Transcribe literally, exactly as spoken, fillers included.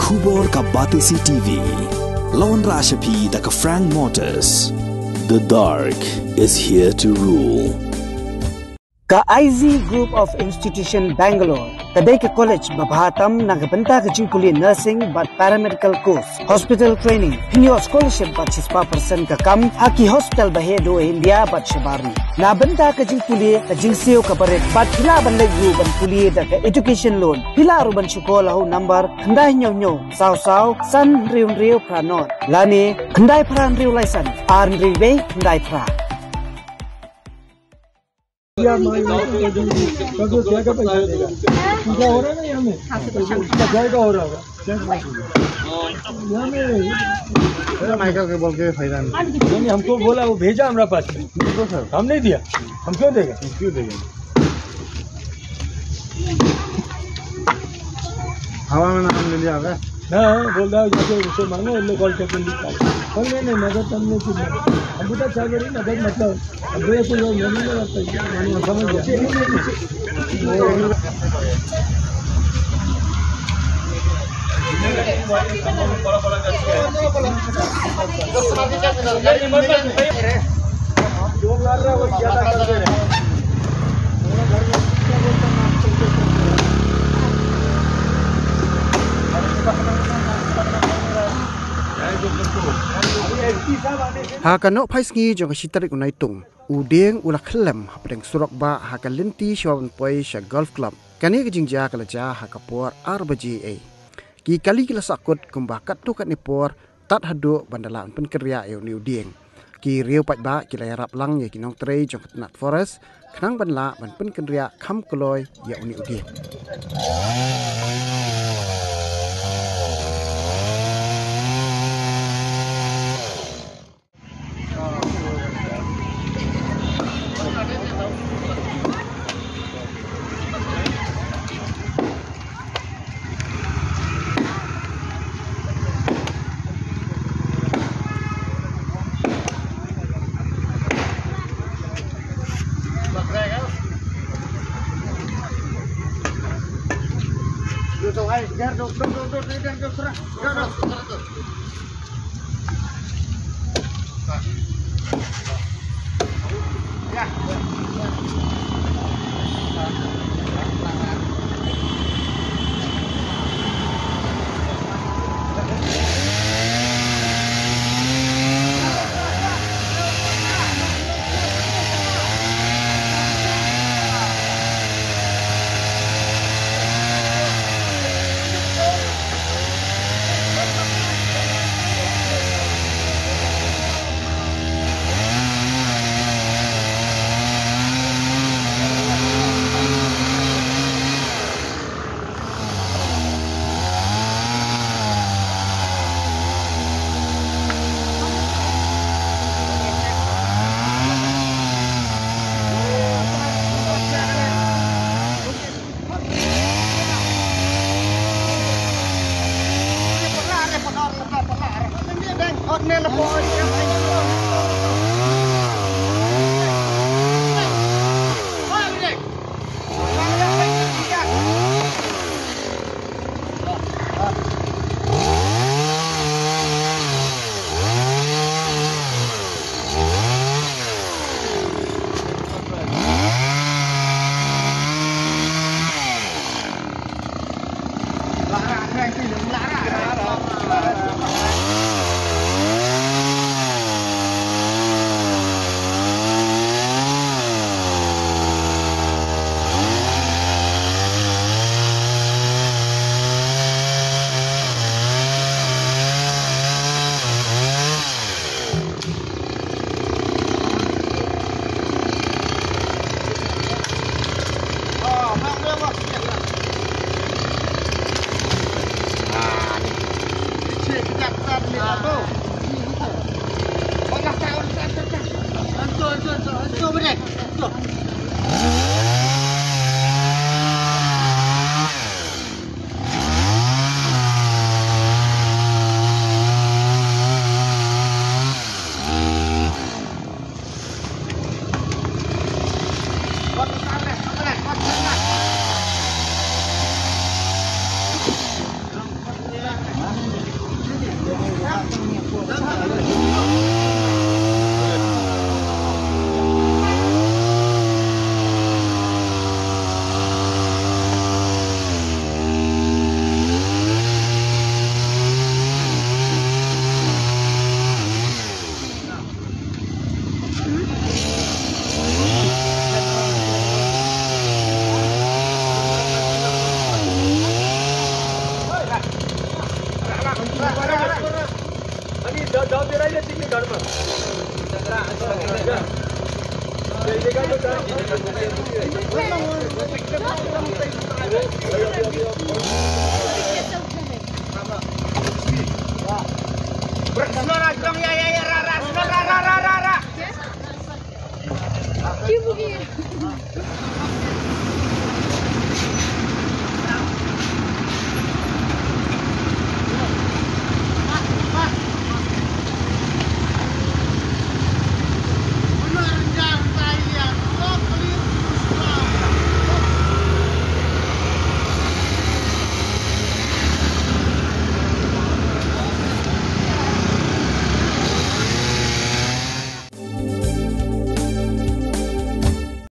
Khubor ka Batesi T V. La wanrah sha phi da ka Frank Motors. The dark is here to rule. Ka I Z Group of Institution Bangalore ka dei ka college ba bha tam na ka bynta ka jingpule nursing bad paramedical course, hospital training, pynïoh scholarship bad shispah percent ka kam ha ki hospital ba heh duh India bad shabar ri. Na bynta ka jingpule, ka jingsiew kaba rit bad phi lah ban leit ruh ban pule da ka education loan. Phi lah ruh ban shu call ha u number khyndai hynñiew hynñiew saw saw san hynriew hynriew phra nod lane khyndai phra hynriew lai san ar hynriew wei khyndai phra. यार, मैं यहाँ पे कर दूंगी। कल को क्या का पैसा देगा? पूजा हो रहा है ना यहाँ में? हाँ, तो पूजा का हो रहा होगा। क्या बात है? यहाँ में अरे, माइकल के बोल के फायदा नहीं। नहीं, नहीं, हमको बोला, वो भेजा हमारे पास में। नहीं तो सर। हम नहीं दिया। हम क्यों देगा? क्यों देगा? हवा में नाम ले लिया होगा। हाँ, बोल रहा हूँ, जैसे उसे मांगो, उनने कॉल करके लिखा है। और नहीं, नहीं, नगद तो हमने कुछ नहीं। हम तो चार बार ही नगद मतलब, अब ये तो लोग नहीं लगता है, मानो समझ गया। Ha ka nohphaisngi jong ka shi tarik u Naitung, u dieng u la khyllem hapdeng surok bah ha ka lynti shuwa ban poi sha Golf Club. Kane ka jingjia ka la jia ha ka por ar baje ei. Ki kali ki la sahkut kumba katto katne por tad haduh ban da lah ban pynkynriah ïa une u dieng. Ki riew paidbah ki la ïarap lang ïa ki nongtrei jong ka tnat forest khnang ban lah ban pynkynriah kham kloi ïa une u dieng.